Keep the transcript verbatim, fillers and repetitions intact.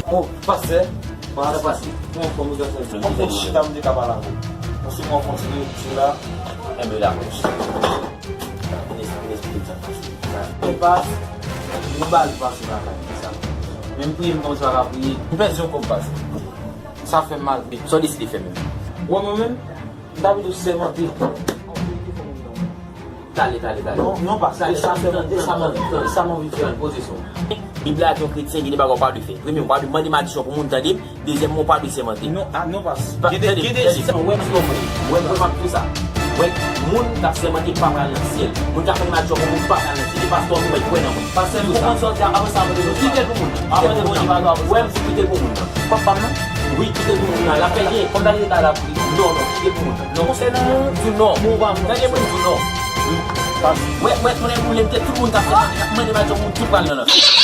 Bon, pastè, sa pase. Mwen fò nou gade sa. Mwen fò chita, m te ka pale avè w. Paske mwen fò ti lekti la. Enben, dakò. Vin esplike m sa k pase. Mwen pa, nou ba l pase lakay mwen sa. Men m priye, m konn sa ka priye. M pèdi yon kòb pase. Sa fè m mal. Sa w deside fè menm? Ou wè mwen menm? M ta pito sèmante. Tale, tale, tale. Non, non, pastè, e sa m, e sa m anvi, e sa m anvi fè. Poze sou. Bib la di yon kretyen gen de bagay ou pa dwe fè. Premye, ou pa dwe mande madichon pou moun, tande. Dezyèmman, ou pa dwe sèmante. Non, a, non, pastè. Gen de, gen de, wè m, wè m, wè m ap di sa. Wè, moun k ap sèmante pa pral nan syèl. Moun k ap fè madichon pou moun pa pral nan syèl. E pastè ou mèt kwè nan mwen. Pastè, m konprann sa w di a, apre sa, apre nou kite l pou moun. Apre nou kite l pou moun. Wè m di kite l pou moun nan. Pòp pa m nan? Wi, kite l pou moun nan. L ap fè byen. Kòm ta rete la pou li. Non, non, kite l pou moun nan. Non, konsènan di non. Tande mwen di non. Wè, wè, konnen moun, m te tout moun k ap fè, k ap mande madichon pou moun tout pral nan nan.